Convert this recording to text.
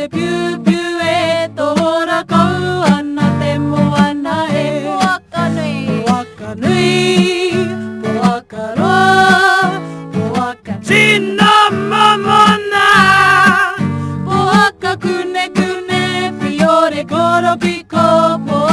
te piupiu e tohora kau ana te moana e. Poaka nui. Poaka nui, poaka roa, poaka tino momona. Poaka kunekune, whiore koropiko, poaka.